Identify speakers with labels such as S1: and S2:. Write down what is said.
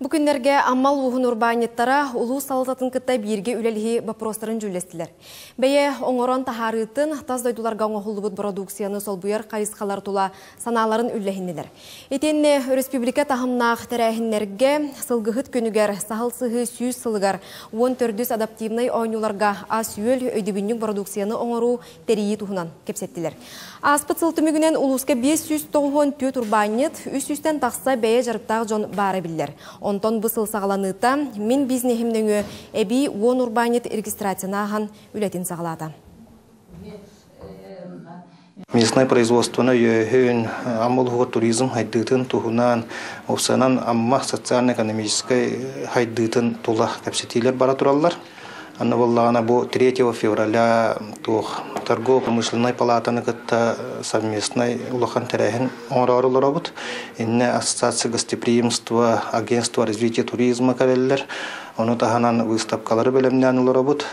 S1: Бу күннэргэ Амма улууһун урбаанньыттара улуус салалтатын кытта бииргэ үлэлиһи боппуруостарын дьүүллэстилэр. Бэйэ оҥорон таһаарыытын, тас дойдуларга оҥоһуллубут бородууксуйаны солбуйар хайысхалар тула санааларын үллэһиннилэр. Итиэннэ өрөспүүбүлүкэ таһымнаах тэрээһиннэргэ Сылгыһыт күнүгэр, Саһыл сыһыы 100 сылыгар, 14-үс адаптивнай оонньууларга ас-үөл, өйдөбүнньүк бородууксуйаны оҥоруу, тэрийии туһунан кэпсэттилэр. Ааспыт сыл түмүгүнэн улууска 594 урбаанньыт, 300-тэн тахса бэйэ дьарыктаах дьон баара биллэр. Онтон бу сыл саҕаланыыта Мин бизнеһим нөҥүө эбии 10 урбаанньыт регистрацияны ааһан үлэтин саҕалаата.
S2: Местное производствоны өйөөһүн, Амма улууһугар туризм хайдыытын туһунан, уопсайынан Амма социально-экономическай хайдыытын тула кэпсэтиилэр бара тураллар. Анна буоллаҕына бу 3 февраля туох торгово-промышленнай палатаны кытта совместнай улахан тэрээһин оҥороору олоробут. Иннэ Ассоциация гостеприимства, Агентство развития туризма кэлэллэр. Ону таһынан выставкалары бэлэмнээн олоробут.